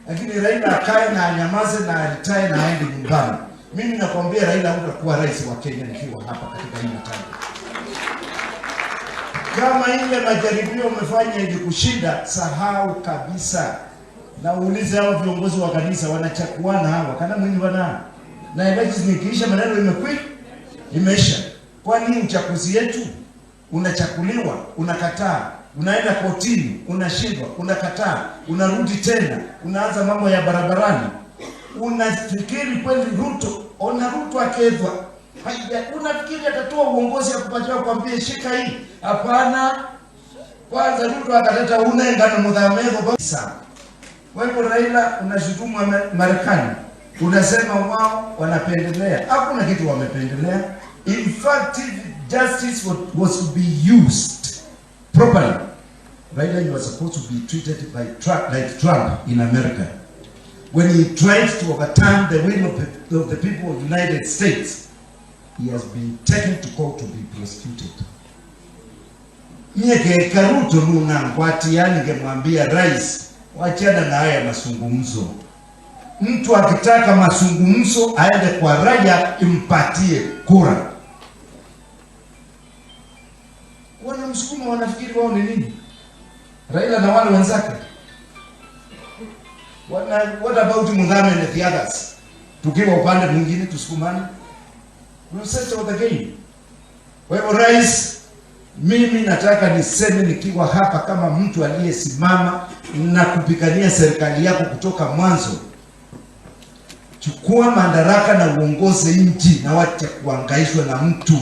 Lakini Raila akae na anyamaze na aretire na aende nyumbani. Mimi nakwambia Raila hutakuwa rais wa Kenya nikiwa hapa katika hii matanga. Kama ile majaribio umefanya ilikushinda, sahau kabisa. Na uulize hao viongozi wa kanisa wanachakuana hawa kana mwini wana na elections nikiisha, maneno imeisha. Kwani uchaguzi yetu unachakuliwa, unakataa, unaenda kotini, unashindwa, unakataa, unarudi tena, unaanza mambo ya barabarani. Unafikiri kweli Ruto, ona Ruto akedhwa, haya, unafikiri atatoa uongozi akupatia kwambie shika hii? Hapana. Kwanza Ruto akaleta unengano mudhamevo sana. Kwa hivyo Raila, unashutumu Marekani, unasema wao wanapendelea. Hakuna kitu wamependelea. In fact, if justice was to be used properly, Raila, you are supposed to be treated by Trump, like Trump in America. When he tried to overturn the will of the people of the United States, he has been taken to court to be prosecuted. Nyeke Ruto nunangwati, yani ningemwambia rais, wachana na haya mazungumzo. Mtu akitaka mazungumzo aende kwa raia, impatie kura. Wanamsukuma, wanafikiri wao ni nini? Raila na wale wenzake. What about Muthame and the others? Tukiwa upande mwingine tusukumane. We'll settle the game. Kwa hivyo rais, mimi nataka niseme nikiwa hapa kama mtu aliyesimama na kupigania serikali yako kutoka mwanzo. Chukua madaraka na uongoze nchi na wacha kuhangaishwa na mtu.